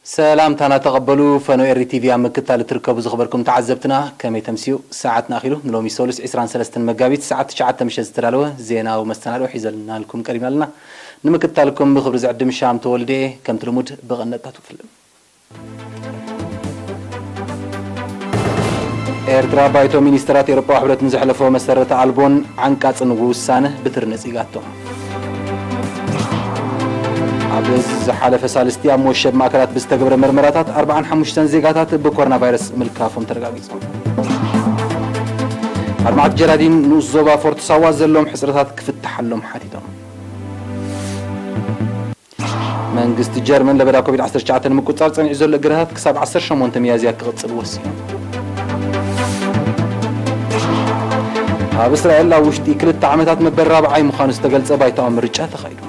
ሰላምታና ተቐበሉ። ፈኖ ኤሪ ቲቪ ኣብ ምክታል እትርከቡ ዝኽበርኩም ተዓዘብትና፣ ከመይ ተምስዩ? ሰዓትና ኣኺሉ። ንሎሚ ሰሉስ ዕስራን ሰለስተን መጋቢት ሰዓት ትሽዓተ ምሸት ዝተዳለወ ዜናዊ መሰናድኦ ሒዘልናልኩም ቀሪብና ኣለና። ንምክታልኩም ብኽብሪ ዝዕድም ሻም ተወልደ። ከምቲ ልሙድ ብቐንደታት ክፍልም። ኤርትራ ባይቶ ሚኒስተራት ኤውሮጳዊ ሕብረት ንዘሕለፎ መሰረተ ኣልቦን ዓንቃጽን ውሳነ ብትሪ ነጺጋቶ። ኣብ ዝሓለፈ ሳልስቲ ኣብ መወሸብ ማእከላት ብዝተገብረ መርመራታት ኣርባዓን ሓሙሽተን ዜጋታት ብኮሮና ቫይረስ ምልካፎም ተረጋጊጹ። ኣርባዕተ ጀላዲን ንኡስ ዞባ ፎርት ሳዋ ዘለዎም ሕጽረታት ክፍትሓሎም ሓቲቶም። መንግስቲ ጀርመን ለበዳ ኮቪድ ዓሰርተ ትሽዓተ ንምቁጽጻር ጸኒሑ ዘሎ እገዳታት ክሳብ ዓሰርተ ሸሞንተ ሚያዝያ ክቕጽል ወሲኑ። ኣብ እስራኤል ኣብ ውሽጢ ክልተ ዓመታት መበል ራብዓይ ምዃኑ ዝተገልጸ ባይታዊ ምርጫ ተኻይዱ።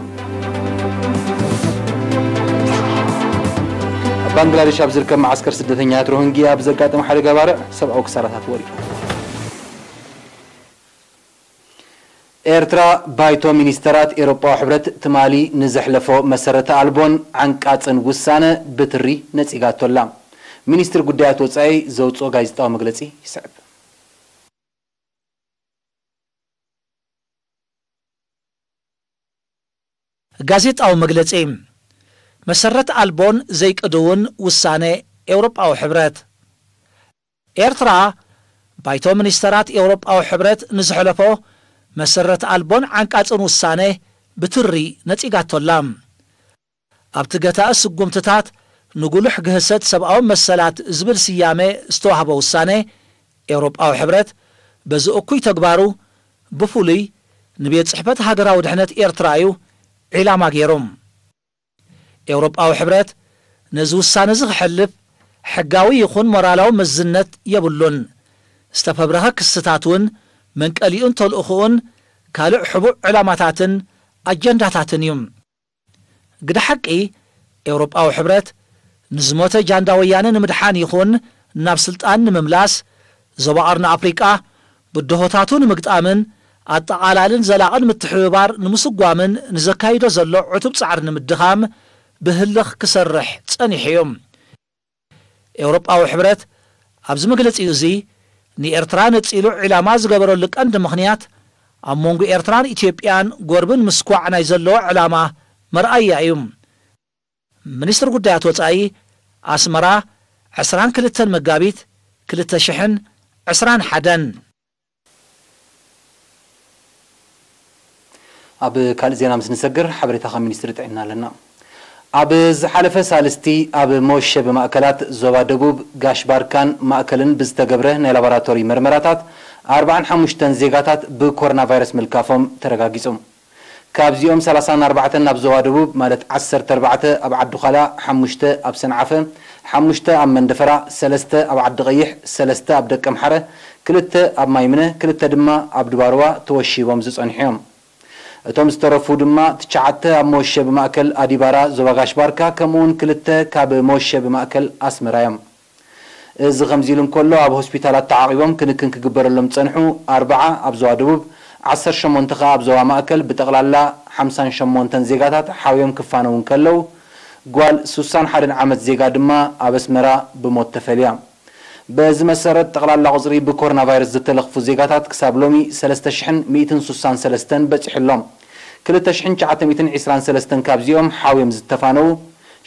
ኣብ ባንግላዴሽ ኣብ ዝርከብ መዓስከር ስደተኛታት ሮሂንግያ ብዘጋጠመ ሓደጋ ባርዕ ሰብኣዊ ክሳራታት ወሪዱ። ኤርትራ ባይቶ ሚኒስተራት ኤውሮጳዊ ሕብረት ትማሊ ንዘሕለፎ መሰረተ ኣልቦን ዓንቃጽን ውሳነ ብትሪ ነጺጋቶ ኣላ። ሚኒስትሪ ጉዳያት ወጻኢ ዘውጽኦ ጋዜጣዊ መግለጺ ይስዕብ። ጋዜጣዊ መግለጺ። መሰረት ኣልቦን ዘይቅድውን ውሳነ ኤውሮጳዊ ሕብረት። ኤርትራ፣ ባይቶ ሚኒስተራት ኤውሮጳዊ ሕብረት ንዝሕለፎ መሰረት ኣልቦን ዓንቃጽን ውሳነ ብትሪ ነጺጋቶ ኣላ። ኣብቲ ገታኢ ስጉምትታት ንጉሉሕ ግህሰት ሰብኣዊ መሰላት ዝብል ስያመ ዝተዋህቦ ውሳነ፣ ኤውሮጳዊ ሕብረት በዚ እኩይ ተግባሩ ብፍሉይ ንቤት ጽሕፈት ሃገራዊ ድሕነት ኤርትራ እዩ ዒላማ ገይሩ። ኤውሮጳዊ ሕብረት ነዚ ውሳነ እዚ ክሕልፍ ሕጋዊ ይኹን ሞራላዊ መዝነት የብሉን። ዝተፈብረኸ ክስታት እውን መንቀሊኡን ተልእኾኡን ካልእ ሕቡእ ዕላማታትን ኣጀንዳታትን እዩ። ግደ ሓቂ፣ ኤውሮጳዊ ሕብረት ንዝሞተ ጃንዳ ወያነ ንምድሓን ይኹን ናብ ስልጣን ንምምላስ፣ ዞባ ቀርኒ ኣፍሪቃ ብድሆታቱ ንምግጣምን ኣጠቓላልን ዘላቕን ምትሕብባር ንምስጓምን ንዘካይዶ ዘሎ ዕቱብ ጻዕሪ ንምድኻም ብህልኽ ክሰርሕ ጸኒሑ እዩ። ኤውሮጳዊ ሕብረት ኣብዚ መግለጺኡ እዚ ንኤርትራ ነጺሉ ዒላማ ዝገበረሉ ቀንዲ ምኽንያት፣ ኣብ መንጎ ኤርትራን ኢትዮጵያን ጎርብን ምስኳዕ ናይ ዘለዎ ዕላማ መርኣያ እዩ። ሚኒስትሪ ጉዳያት ወጻኢ ኣስመራ፣ ዕስራን ክልተን መጋቢት ክልተ ሽሕን ዕስራን ሓደን። ኣብ ካልእ ዜና ምስ ንሰግር፣ ሓበሬታ ካብ ሚኒስትሪ ጥዕና ኣለና። ኣብ ዝሓለፈ ሳልስቲ ኣብ መወሸቢ ማእከላት ዞባ ደቡብ፣ ጋሽ ባርካን ማእከልን ብዝተገብረ ናይ ላቦራቶሪ መርመራታት፣ ኣርባዓን ሓሙሽተን ዜጋታት ብኮሮና ቫይረስ ምልካፎም ተረጋጊጹ። ካብዚኦም ሰላሳን ኣርባዕተን ናብ ዞባ ደቡብ፣ ማለት ዓሰርተ ኣርባዕተ ኣብ ዓዲ ዃላ፣ ሓሙሽተ ኣብ ሰንዓፈ፣ ሓሙሽተ ኣብ መንደፈራ፣ ሰለስተ ኣብ ዓዲ ቀይሕ፣ ሰለስተ ኣብ ደቀምሓረ፣ ክልተ ኣብ ማይምነ፣ ክልተ ድማ ኣብ ድባርዋ ተወሺቦም ዝጸንሑ እዮም። እቶም ዝተረፉ ድማ ትሽዓተ ኣብ መወሸቢ ማእከል ኣዲባራ ዞባ ጋሽ ባርካ፣ ከምኡውን ክልተ ካብ መወሸቢ ማእከል ኣስመራ እዮም። እዚ ከምዚ ኢሉ እንከሎ፣ ኣብ ሆስፒታላት ተዓቒቦም ክንክን ክግበረሎም ዝጸንሑ ኣርብዓ ኣብ ዞባ ደቡብ፣ ዓሰርተ ሸሞንተ ከኣ ኣብ ዞባ ማእከል፣ ብጠቕላላ ሓምሳን ሸሞንተን ዜጋታት ሓውዮም ክፋነዉ እንከለዉ፣ ጓል ሱሳን ሓደን ዓመት ዜጋ ድማ ኣብ ኣስመራ ብሞት ተፈልያ። በዚ መሰረት፣ ጠቕላላ ቁጽሪ ብኮሮና ቫይረስ ዝተለኽፉ ዜጋታት ክሳብ ሎሚ ሰለስተ ሽሕን ሚእትን ሱሳን ሰለስተን በጺሑ ኣሎ። ክልተ ሽሕን ትሽዓተ ሚእትን ዕስራን ሰለስተን ካብዚኦም ሓውዮም ዝተፋነዉ፣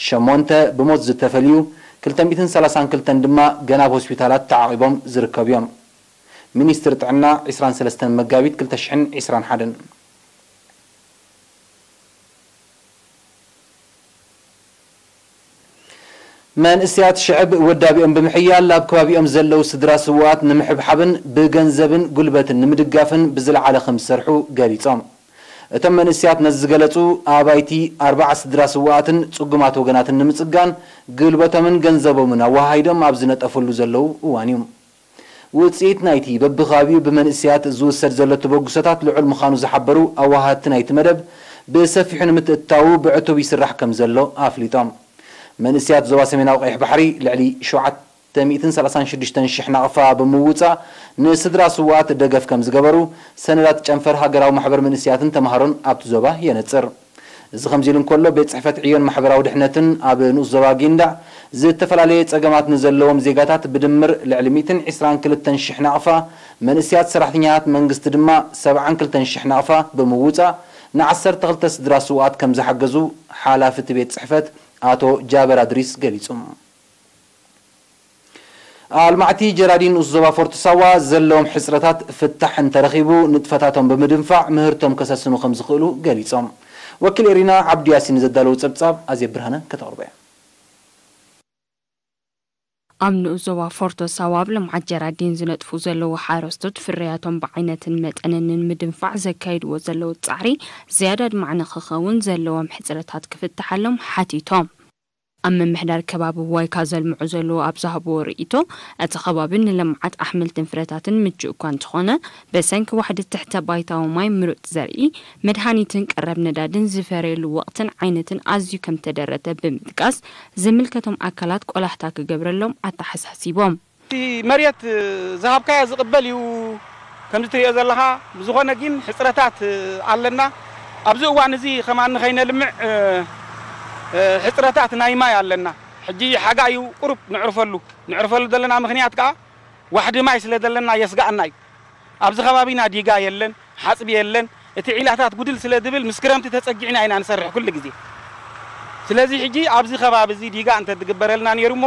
ሸሞንተ ብሞት ዝተፈልዩ፣ ክልተ ሚእትን ሰላሳን ክልተን ድማ ገና ኣብ ሆስፒታላት ተዓቒቦም ዝርከቡ እዮም። ሚኒስትሪ ጥዕና፣ ዕስራን ሰለስተን መጋቢት ክልተ ሽሕን ዕስራን ሓደን። መንእሰያት ሽዕብ ወዳቢኦም ብምሕያል ኣብ ከባቢኦም ዘለዉ ስድራ ስዉኣት ንምሕብሓብን ብገንዘብን ጉልበትን ንምድጋፍን ብዝለዓለ ከም ዝሰርሑ ገሊጾም። እቶም መንእሰያት ነዚ ዝገለጹ፣ ኣባይቲ ኣርብዓ ስድራ ስዉኣትን ጽጉማት ወገናትን ንምጽጋን ጉልበቶምን ገንዘቦምን ኣወሃሂዶም ኣብ ዝነጠፍሉ ዘለዉ እዋን እዩ። ውጽኢት ናይቲ በብኸባቢኡ ብመንእሰያት ዝውሰድ ዘሎ ተበግሶታት ልዑል ምዃኑ ዝሓበሩ ኣወሃህድቲ ናይቲ መደብ፣ ብሰፊሑ ንምትእትታዉ ብዕቱብ ይስራሕ ከም ዘሎ ኣፍሊጦም። መንእሰያት ዞባ ሰሜናዊ ቀይሕ ባሕሪ ልዕሊ ሸውዓተ ሚእትን ሰላሳን ሽዱሽተን ሽሕ ናቕፋ ብምውጻእ፣ ንስድራ ስዉኣት ደገፍ ከም ዝገበሩ፣ ሰነዳት ጨንፈር ሃገራዊ ማሕበር መንእሰያትን ተምሃሮን ኣብቲ ዞባ የነጽር። እዚ ከምዚ ኢሉ እንከሎ፣ ቤት ጽሕፈት ዕዮን ማሕበራዊ ድሕነትን ኣብ ንኡስ ዞባ ጊንዳዕ ዝተፈላለየ ጸገማት ንዘለዎም ዜጋታት ብድምር ልዕሊ ሚእትን ዕስራን ክልተን ሽሕ ናቕፋ፣ መንእሰያት ሰራሕተኛታት መንግስቲ ድማ ሰብዓን ክልተን ሽሕ ናቕፋ ብምውጻእ ንዓሰርተ ክልተ ስድራ ስውኣት ከም ዝሓገዙ ሓላፊ እቲ ቤት ጽሕፈት ኣቶ ጃበር ኣድሪስ ገሊጹ። ኣልማዕቲ ጀራዲን ንኡስ ዞባ ፎርቶ ሳዋ ዘለዎም ሕጽረታት ፍታሕ እንተረኺቡ ንጥፈታቶም ብምድንፋዕ ምህርቶም ከሰስኑ ከም ዝኽእሉ ገሊጾም። ወኪል ኤሪና ዓብዱ ያሲን ዘዳለዉ ጸብጻብ ኣዜብ ብርሃነ ከተቕርቦ እያ። ኣብ ንኡስ ዞባ ፎርቶ ሳዋ ኣብ ልምዓት ጀራዲን ዝነጥፉ ዘለዉ ሓረስቶት ፍርያቶም ብዓይነትን መጠንን ንምድንፋዕ ዘካይድዎ ዘለዉ ጻዕሪ ዝያዳ ኣድማዒ ንኽኸውን ዘለዎም ሕጽረታት ክፍትሓሎም ሓቲቶም። ኣብ ምምሕዳር ከባቢ ዋይካ ዘልምዑ ዘለዉ ኣብ ዝሃብዎ ርእይቶ፣ እቲ ከባቢ ንልምዓት ኣሕምልትን ፍረታትን ምቹእ እኳ እንተኾነ፣ ብሰንኪ ዋሕዲ ትሕተ ባይታዊ ማይ ምሩጽ ዘርኢ፣ መድሃኒትን ቀረብ ነዳድን ዝፈርየሉ ወቕትን ዓይነትን ኣዝዩ ከም ተደረተ ብምጥቃስ፣ ዝምልከቶም ኣካላት ቆላሕታ ክገብረሎም ኣተሓሳሲቦም። እቲ መሬት ዝሃብካዮ ዝቕበል እዩ። ከምዚ ትሪኦ ዘለኻ ብዝኾነ ግን ሕፅረታት ኣለና። ኣብዚ እዋን እዚ ከማን ንኸይነልምዕ ሕፅረታት ናይ ማይ ኣለና። ሕጂ ሓጋይ እዩ፣ ቁሩብ ንዕርፈሉ። ንዕርፈሉ ዘለና ምኽንያት ከዓ ዋሕዲ ማይ ስለ ዘለና የስግኣና እዩ። ኣብዚ ከባቢና ዲጋ የለን፣ ሓፅቢ የለን። እቲ ዒላታት ጉድል ስለ ዝብል ምስ ክረምቲ ተፀጊዕና ኢና ንሰርሕ ኩሉ ግዜ። ስለዚ ሕጂ ኣብዚ ከባቢ እዚ ዲጋ እንተዝግበረልና ነይሩ እሞ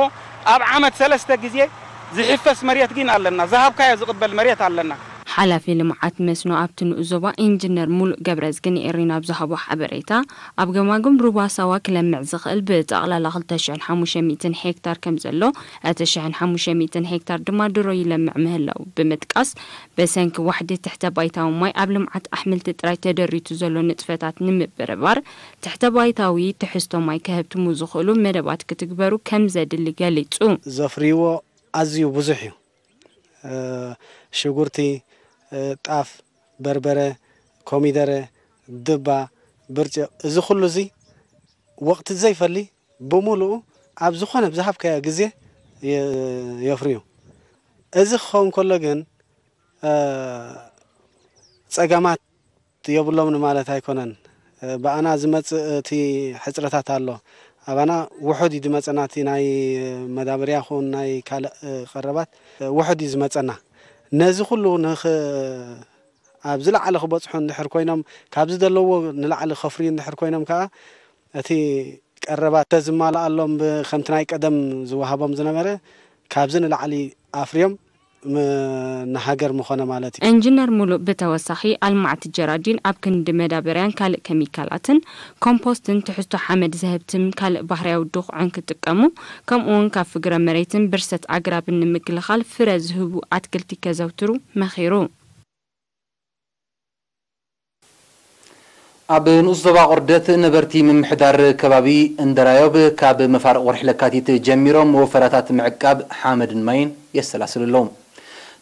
ኣብ ዓመት ሰለስተ ግዜ ዝሕፈስ መሬት ግን ኣለና፣ ዝሃብካዮ ዝቕበል መሬት ኣለና። ሓላፊ ልምዓት መስኖ ኣብቲ ንኡስ ዞባ ኢንጂነር ሙሉእ ገብረዝጊ ንኤሪና ኣብ ዝሃቦ ሓበሬታ፣ ኣብ ገማግም ሩባ ሳዋ ክለምዕ ዝኽእል ብጠቕላላ ክልተ ሽሕን ሓሙሽተ ሚእትን ሄክታር ከም ዘሎ፣ እቲ ሽሕን ሓሙሽተ ሚእትን ሄክታር ድማ ድሮ ይለምዕ ምህላው ብምጥቃስ፣ ብሰንኪ ዋሕዲ ትሕተ ባይታዊ ማይ ኣብ ልምዓት ኣሕምልቲ ጥራይ ተደሪቱ ዘሎ ንጥፈታት ንምብርባር፣ ትሕተ ባይታዊ ትሕዝቶ ማይ ከህብትሙ ዝኽእሉ መደባት ክትግበሩ ከም ዘድሊ ገሊጹ። ዘፍርይዎ ኣዝዩ ብዙሕ እዩ። እ፣ ሽጉርቲ፣ እ፣ ጣፍ፣ በርበረ፣ ኮሚደረ፣ ድባ፣ ብርጭቕ፣ እዚ ኩሉ እዚ ወቕቲ ዘይፈሊ ብምሉኡ ኣብ ዝኾነ ብዝሃብካዮ ግዜ የ-፣ የፍርዩ። እዚ ክኸውን ከሎ ግን፣ እ፣ ጸገማት የብሎምን ማለት ኣይኮነን። እ፣ ብኣና ዝመጽእ እቲ ሕጽረታት ኣሎ። ኣባና ውሑድ እዩ ዝመጸና፣ እቲ ናይ መዳበርያ ይኹን ናይ ካልእ፣ እ፣ ቀረባት፣ እ፣ ውሑድ እዩ ዝመጸና። ነዚ ኩሉ ንኽ-፣ ኣብ ዝለዓለ ክበጽሑ እንድሕር ኮይኖም፣ ካብዚ ዘለውዎ ንላዕሊ ከፍርዩ እንድሕር ኮይኖም ከኣ፣ እቲ ቀረባት ተዝማልኣሎም ብ-፣ ከምቲ ናይ ቀደም ዝወሃቦም ዝነበረ፣ ካብዚ ንላዕሊ ኣፍርዮም ም-፣ ንሃገር ምኾነ ማለት እዩ። ኢንጂነር ሙሉእ ብተወሳኺ፣ ኣልማዕቲ ጀራዲን ኣብ ክንዲ መዳበርያን ካልእ ኬሚካላትን፣ ኮምፖስትን ትሕዝቶ ሓመድ ዘህብትም ካልእ ባህርያዊ ድኹዕን ክጥቀሙ፣ ከምኡውን ካብ ፍግረ መሬትን ብርሰት ኣግራብን ንምክልኻል ፍረ ዝህቡ ኣትክልቲ ከዘውትሩ መኺሩ። ኣብ ንኡስ ዞባ ቁርደት ነበርቲ ምምሕዳር ከባቢ እንደራዮብ ካብ መፋርቕ ወርሒ ለካቲት ጀሚሮም ወፈራታት ምዕቃብ ሓመድን ማይን የሰላስሉ ኣለዉ።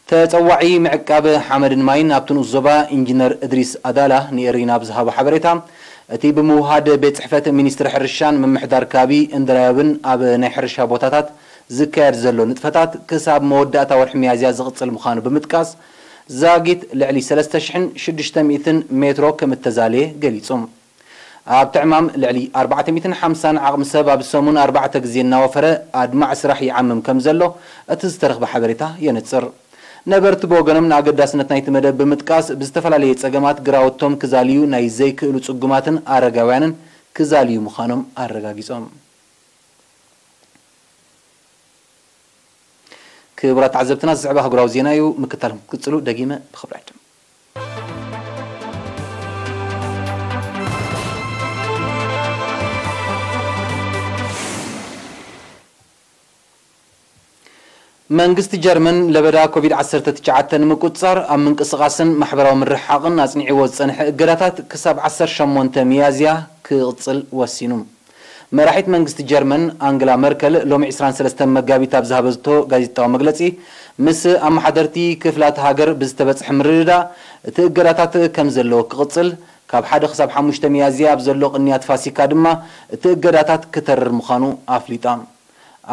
ተጸዋዒ ምዕቃብ ሓመድን ማይን ኣብቲ ንኡስ ዞባ ኢንጂነር እድሪስ ኣዳላ ንኤሪና ኣብ ዝሃቦ ሓበሬታ፣ እቲ ብምውሃድ ቤት ጽሕፈት ሚኒስትሪ ሕርሻን ምምሕዳር ከባቢ እንደራዮብን ኣብ ናይ ሕርሻ ቦታታት ዝካየድ ዘሎ ንጥፈታት ክሳብ መወዳእታ ወርሒ ሚያዝያ ዝቕጽል ምዃኑ ብምጥቃስ፣ ዛጊት ልዕሊ ሰለስተ ሽሕን ሽዱሽተ ሚእትን ሜትሮ ከም እተዛለየ ገሊጹ። ኣብቲ ዕማም ልዕሊ ኣርባዕተ ሚእትን ሓምሳን ዓቕሚ ሰብ ኣብ ሰሙን ኣርባዕተ ግዜ እናወፈረ ኣድማዒ ስራሕ ይዓምም ከም ዘሎ እቲ ዝተረኽበ ሓበሬታ የነጽር። ነበርቲ ብወገኖም ንኣገዳስነት ናይቲ መደብ ብምጥቃስ፣ ብዝተፈላለየ ጸገማት ግራውቶም ክዛልዩ ናይ ዘይክእሉ ጽጉማትን ኣረጋውያንን ክዛልዩ ምዃኖም ኣረጋጊጾም። ክቡራት ተዓዘብትና፣ ዝስዕብ ኣህጉራዊ ዜና እዩ። ምክታልኩም ክትቅጽሉ ደጊመ ብኽብሪ ዕድም። መንግስቲ ጀርመን ለበዳ ኮቪድ ዓሰርተ ትሽዓተ ንምቁጽጻር ኣብ ምንቅስቓስን ማሕበራዊ ምርሕሓቕን ኣጽኒዕዎ ዝጸንሐ እገዳታት ክሳብ ዓሰርተ ሸሞንተ ሚያዝያ ክቕጽል ወሲኑ። መራሒት መንግስቲ ጀርመን ኣንግላ መርከል ሎሚ ዕስራን ሰለስተን መጋቢት ኣብ ዝሃበቶ ጋዜጣዊ መግለጺ፣ ምስ ኣመሓደርቲ ክፍላት ሃገር ብዝተበጽሐ ምርድዳእ እቲ እገዳታት ከም ዘለዎ ክቕጽል፣ ካብ ሓደ ክሳብ ሓሙሽተ ሚያዝያ ኣብ ዘሎ ቅንያት ፋሲካ ድማ እቲ እገዳታት ክተርር ምዃኑ ኣፍሊጣ።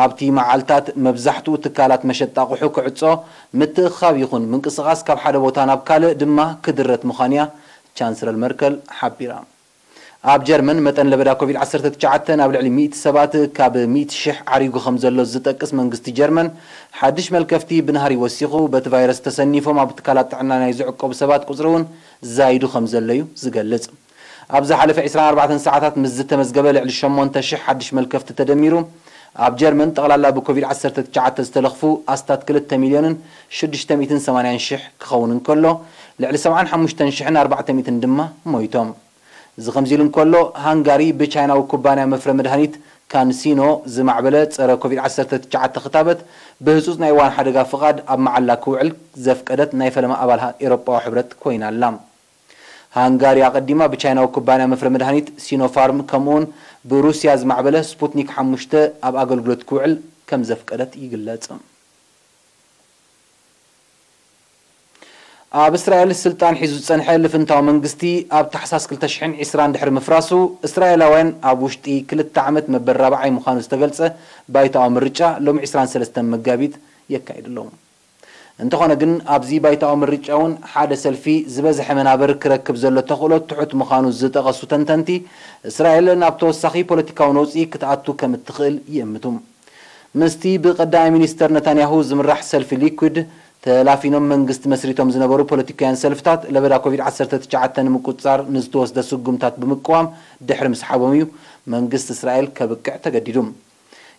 ኣብቲ መዓልታት መብዛሕትኡ ትካላት መሸጣ ኣቑሑ ክዕጾ፣ ምትእኽኻብ ይኹን ምንቅስቓስ ካብ ሓደ ቦታ ናብ ካልእ ድማ ክድረት ምዃኑ'ያ ቻንስለር መርከል ሓቢራ። ኣብ ጀርመን መጠን ለበዳ ኮቪድ ዓሰርተ ትሽዓተ ናብ ልዕሊ ሚእቲ ሰባት ካብ ሚእቲ ሽሕ ዓሪጉ ከም ዘሎ ዝጠቅስ መንግስቲ ጀርመን፣ ሓድሽ መልከፍቲ ብናህሪ ወሲኹ፣ በቲ ቫይረስ ተሰኒፎም ኣብ ትካላት ጥዕና ናይ ዝዕቀቡ ሰባት ቁጽሪ እውን ዛይዱ ከም ዘሎ እዩ ዝገልጽ። ኣብ ዝሓለፈ ዕስራን ኣርባዕተን ሰዓታት ምስ ዝተመዝገበ ልዕሊ ሸሞንተ ሽሕ ሓድሽ መልከፍቲ ተደሚሩ፣ ኣብ ጀርመን ጠቕላላ ብኮቪድ ዓሰርተ ትሽዓተ ዝተለኽፉ ኣስታት ክልተ ሚልዮንን ሽዱሽተ ሚእትን ሰማንያን ሽሕ ክኸውን እንከሎ፣ ልዕሊ ሰብዓን ሓሙሽተን ሽሕን ኣርባዕተ ሚእትን ድማ ሞይቶም። እዚ ከምዚ ኢሉ እንከሎ፣ ሃንጋሪ ብቻይናዊ ኩባንያ መፍረ መድሃኒት ካንሲኖ ዝማዕበለ ጸረ ኮቪድ ዓሰርተ ትሽዓተ ክታበት ብህጹጽ ናይ እዋን ሓደጋ ፍቓድ ኣብ መዓላ ክውዕል ዘፍቀደት ናይ ፈለማ ኣባል ኤውሮጳዊ ሕብረት ኮይና ኣላ። ሃንጋሪ ኣቐዲማ ብቻይናዊ ኩባንያ መፍረ መድሃኒት ሲኖፋርም ከምኡውን ብሩስያ ዝማዕበለ ስፑትኒክ ሓሙሽተ ኣብ ኣገልግሎት ክውዕል ከም ዘፍቀደት ይግለጽ። ኣብ እስራኤል ስልጣን ሒዙ ዝጸንሐ ልፍንታዊ መንግስቲ ኣብ ታሕሳስ ክልተ ሽሕን ዕስራን ድሕሪ ምፍራሱ፣ እስራኤላውያን ኣብ ውሽጢ ክልተ ዓመት መበል ራብዓይ ምዃኑ ዝተገልጸ ባይታዊ ምርጫ ሎሚ ዕስራን ሰለስተን መጋቢት የካይዱ ኣለዉ። እንተኾነ ግን፣ ኣብዚ ባይታዊ ምርጫ እውን ሓደ ሰልፊ ዝበዝሐ መናበር ክረክብ ዘሎ ተኽእሎ ትሑት ምዃኑ ዝጠቐሱ ተንተንቲ፣ እስራኤል ናብ ተወሳኺ ፖለቲካዊ ነውጺ ክትኣቱ ከም እትኽእል ይእምቱ። ምስቲ ብቀዳማይ ሚኒስተር ነታንያሁ ዝምራሕ ሰልፊ ሊኩድ ተላፊኖም መንግስቲ መስሪቶም ዝነበሩ ፖለቲካውያን ሰልፍታት፣ ለበዳ ኮቪድ ዓሰርተ ትሽዓተ ንምቁጽጻር ንዝተወስደ ስጉምታት ብምቅዋም ድሕሪ ምስሓቦም እዩ መንግስቲ እስራኤል ከብቅዕ ተገዲዱ።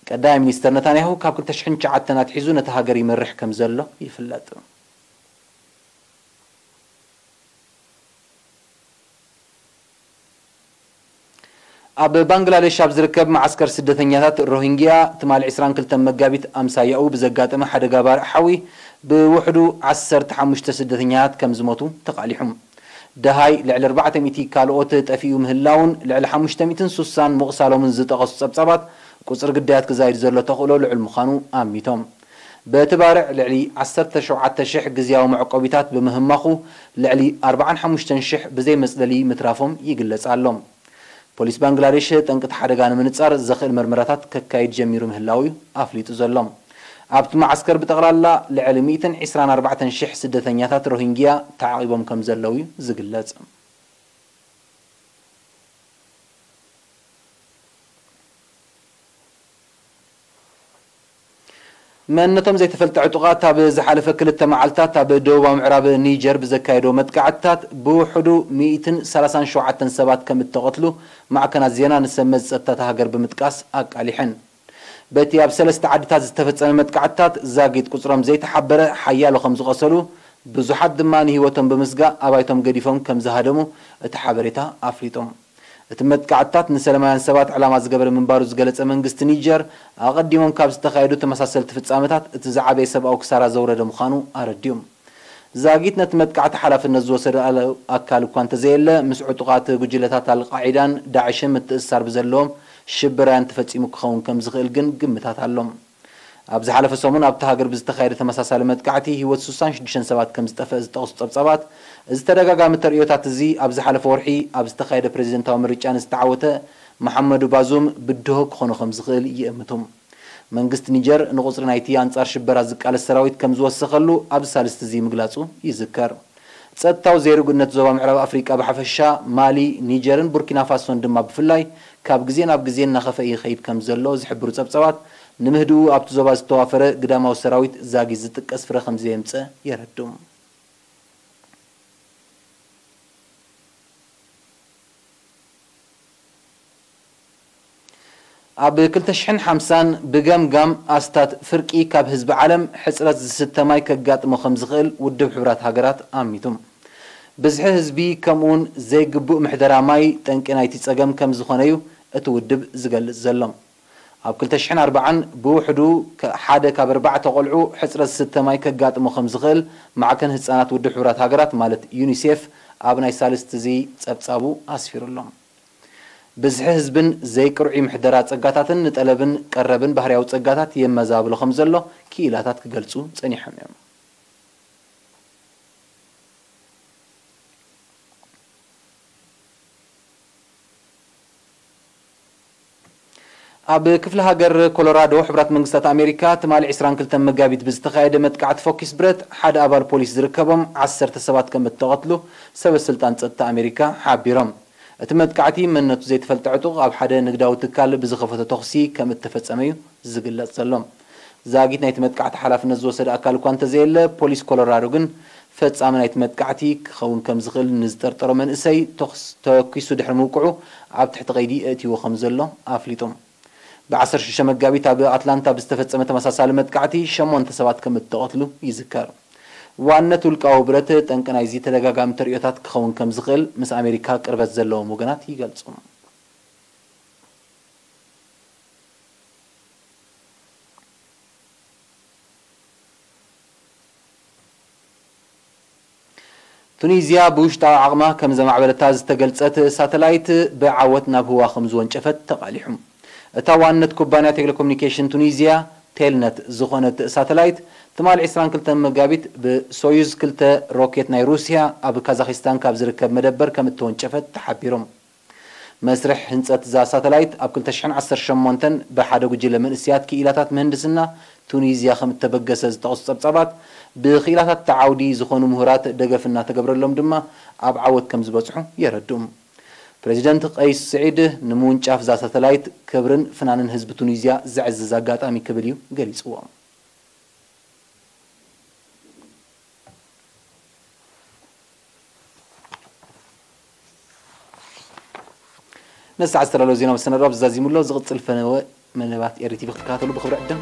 ቀዳማይ ሚኒስተር ነታንያሁ ካብ ክልተ ሽሕን ትሽዓተን ኣትሒዙ ነታ ሃገር ይመርሕ ከም ዘሎ ይፍለጥ። ኣብ ባንግላዴሽ ኣብ ዝርከብ መዓስከር ስደተኛታት ሮሂንግያ ትማሊ ዕስራን ክልተን መጋቢት ኣምሳያኡ ብዘጋጠመ ሓደጋ ባርዕ ሓዊ ብውሕዱ ዓሰርተ ሓሙሽተ ስደተኛታት ከም ዝሞቱ ተቓሊሑ። ደሃይ ልዕሊ ኣርባዕተ ሚእቲ ካልኦት ጠፊኡ ምህላውን ልዕሊ ሓሙሽተ ሚእትን ሱሳን ምቑሳሎምን ዝጠቐሱ ጸብጻባት፣ ቁጽሪ ግዳያት ክዛይድ ዘሎ ተኽእሎ ልዑል ምዃኑ ኣሚቶም። በቲ ባርዕ ልዕሊ ዓሰርተ ሸውዓተ ሽሕ ግዝያዊ መዕቆቢታት ብምህማኹ፣ ልዕሊ ኣርባዓን ሓሙሽተን ሽሕ ብዘይ መጽለሊ ምትራፎም ይግለጽ ኣሎ። ፖሊስ ባንግላዴሽ ጠንቂ እቲ ሓደጋ ንምንጻር ዘኽእል መርመራታት ከካይድ ጀሚሩ ምህላዉ እዩ ኣፍሊጡ ዘሎ። ኣብቲ መዓስከር ብጠቕላላ ልዕሊ ሚእትን ዕስራን ኣርባዕተን ሽሕ ስደተኛታት ሮሂንግያ ተዓቒቦም ከም ዘለዉ እዩ ዝግለጽ። መንነቶም ዘይተፈልጠ ዕጡቓት ኣብ ዝሓለፈ ክልተ መዓልታት ኣብ ደቡባዊ ምዕራብ ኒጀር ብዘካየዶ መጥቃዕትታት ብውሕዱ ሚእትን ሰላሳን ሸውዓተን ሰባት ከም እተቐትሉ ማዕከናት ዜና ንሰመዝ ጸጥታ እታ ሃገር ብምጥቃስ ኣቃሊሐን። በቲ ኣብ ሰለስተ ዓድታት ዝተፈጸመ መጥቃዕትታት ዛጊት ቁጽሮም ዘይተሓበረ ሓያሎ ከም ዝቐሰሉ፣ ብዙሓት ድማ ንህይወቶም ብምስጋእ ኣባይቶም ገዲፎም ከም ዝሃደሙ እቲ ሓበሬታ ኣፍሊጡ። እቲ መጥቃዕትታት ንሰላማውያን ሰባት ዕላማ ዝገበረ ምንባሩ ዝገለጸ መንግስቲ ኒጀር፣ ኣቐዲሞም ካብ ዝተኻየዱ ተመሳሰልቲ ፍጻመታት እቲ ዝዓበየ ሰብኣዊ ክሳራ ዘውረደ ምዃኑ ኣረዲኡ። ዛጊት ነቲ መጥቃዕቲ ሓላፍነት ዝወሰደ ኣካል እኳ እንተዘየለ፣ ምስ ዕጡቓት ጉጅለታት ኣልቃዒዳን ዳዕሽን ምትእስሳር ብዘለዎም ሽበራውያን ተፈጺሙ ክኸውን ከም ዝኽእል ግን ግምታት ኣሎ። ኣብ ዝሓለፈ ሰሙን ኣብታ ሃገር ብዝተኻየደ ተመሳሳሊ መጥቃዕቲ ህይወት ሱሳን ሽዱሽተን ሰባት ከም ዝጠፍአ ዝጠቕሱ ጸብጻባት፣ እዚ ተደጋጋሚ ተርእዮታት እዚ ኣብ ዝሓለፈ ወርሒ ኣብ ዝተኻየደ ፕሬዚደንታዊ ምርጫ ንዝተዓወተ መሓመዱ ባዙም ብድሆ ክኾኖ ከም ዝኽእል ይእምቱ። መንግስቲ ኒጀር ንቁጽሪ ናይቲ ኣንጻር ሽበራ ዝቃለስ ሰራዊት ከም ዝወሰኸሉ ኣብዚ ሳልስቲ እዚ ምግላጹ ይዝከር። ጸጥታዊ ዘይርጉእነት ዞባ ምዕራብ ኣፍሪቃ ብሓፈሻ፣ ማሊ፣ ኒጀርን ቡርኪና ፋሶን ድማ ብፍላይ፣ ካብ ግዜ ናብ ግዜ እናኸፈ ይኸይድ ከም ዘሎ ዝሕብሩ ጸብጻባት፣ ንምህድኡ ኣብቲ ዞባ ዝተዋፈረ ግዳማዊ ሰራዊት ዛጊት ዝጥቀስ ፍረ ከም ዘየምጸ የረድኡ። ኣብ ክልተ ሽሕን ሓምሳን ብገምጋም ኣስታት ፍርቂ ካብ ህዝቢ ዓለም ሕጽረት ዝስተ ማይ ከጋጥሞ ከም ዝኽእል ውድብ ሕቡራት ሃገራት ኣሚቱ። ብዝሒ ህዝቢ ከምኡውን ዘይግቡእ ምሕደራ ማይ ጠንቂ ናይቲ ጸገም ከም ዝኾነ እዩ እቲ ውድብ ዝገልጽ ዘሎ። ኣብ ክልተ ሽሕን ኣርባዓን ብውሕዱ ከ-፣ ሓደ ካብ ኣርባዕተ ቆልዑ ሕጽረት ዝስተ ማይ ከጋጥሞ ከም ዝኽእል ማዕከን ህጻናት ውድብ ሕቡራት ሃገራት ማለት ዩኒሴፍ ኣብ ናይ ሳልስቲ እዚ ጸብጻቡ ኣስፊሩ ኣሎ። ብዝሒ ህዝብን ዘይቅርዑይ ምሕደራ ጸጋታትን ንጠለብን ቀረብን ባህርያዊ ጸጋታት የመዛብሎ ከም ዘሎ ክኢላታት ክገልጹ ጸኒሖም እዮም። ኣብ ክፍለ ሃገር ኮሎራዶ ሕቡራት መንግስታት ኣሜሪካ ትማሊ ዕስራን ክልተን መጋቢት ብዝተኻየደ መጥቃዕቲ ፎኪስ ብረት ሓደ ኣባል ፖሊስ ዝርከቦም ዓሰርተ ሰባት ከም እተቐትሉ ሰበ ስልጣን ጸጥታ ኣሜሪካ ሓቢሮም። እቲ መጥቃዕቲ መንነቱ ዘይተፈልጠ ዕጡቕ ኣብ ሓደ ንግዳዊ ትካል ብዝኸፈቶ ተኹሲ ከም እተፈጸመ እዩ ዝግለጽ ዘሎ። ዛጊት ናይቲ መጥቃዕቲ ሓላፍነት ዝወሰደ ኣካል እኳ እንተዘየለ፣ ፖሊስ ኮሎራዶ ግን ፈጻሚ ናይቲ መጥቃዕቲ ክኸውን ከም ዝኽእል ንዝጠርጠሮ መንእሰይ ተኹስ-፣ ተኩሱ ድሕሪ ምውቅዑ ኣብ ትሕቲ ቀይዲ ኣእትይዎ ከም ዘሎ ኣፍሊጡ። ብ ዓሰርተ ሽዱሽተ መጋቢት ኣብ ኣትላንታ ብዝተፈጸመ ተመሳሳሊ መጥቃዕቲ ሸሞንተ ሰባት ከም እተቐትሉ ይዝከር። ዋንነት ውልቃዊ ብረት ጠንቂ ናይዚ ተደጋጋሚ ተርእዮታት ክኸውን ከም ዝኽእል ምስ ኣሜሪካ ቅርበት ዘለዎም ወገናት ይገልጹ። ቱኒዝያ ብውሽጣዊ ዓቕማ ከም ዘማዕበለታ ዝተገልጸት ሳተላይት ብዓወት ናብ ህዋ ከም ዝወንጨፈት ተቓሊሑ። እታ ዋንነት ኩባንያ ቴሌኮሙኒኬሽን ቱኒዝያ ቴልነት ዝኾነት ሳተላይት ትማሊ ዕስራን ክልተን መጋቢት ብሶዩዝ ክልተ ሮኬት ናይ ሩስያ ኣብ ካዛኺስታን ካብ ዝርከብ መደበር ከም እተወንጨፈት ተሓቢሮም። መስርሕ ህንጸት እዛ ሳተላይት ኣብ ክልተ ሽሕን ዓሰርተ ሸሞንተን ብሓደ ጉጅለ መንእሰያት ክኢላታት ምህንድስና ቱኒዝያ ከም እተበገሰ ዝጠቕሱ ጸብጻባት፣ ብክኢላታት እቲ ዓውዲ ዝኾኑ ምሁራት ደገፍ እናተገብረሎም ድማ ኣብ ዓወት ከም ዝበጽሑ የረድኡ። ፕሬዚደንት ቀይስ ስዒድ ንምውንጫፍ እዛ ሳተላይት ክብርን ፍናንን ህዝቢ ቱኒዝያ ዘዕዝዝ ኣጋጣሚ ክብል እዩ ገሊጽዎ። ነዚ ሰዓት ዝተዳለወ ዜና መሰናዶ ኣብዚ ዛዚሙ ኣሎ። ዝቕጽል ፈነወ መደባት ኤሪ ቲቪ ክትከታተሉ ብኽብሪ ዕድም።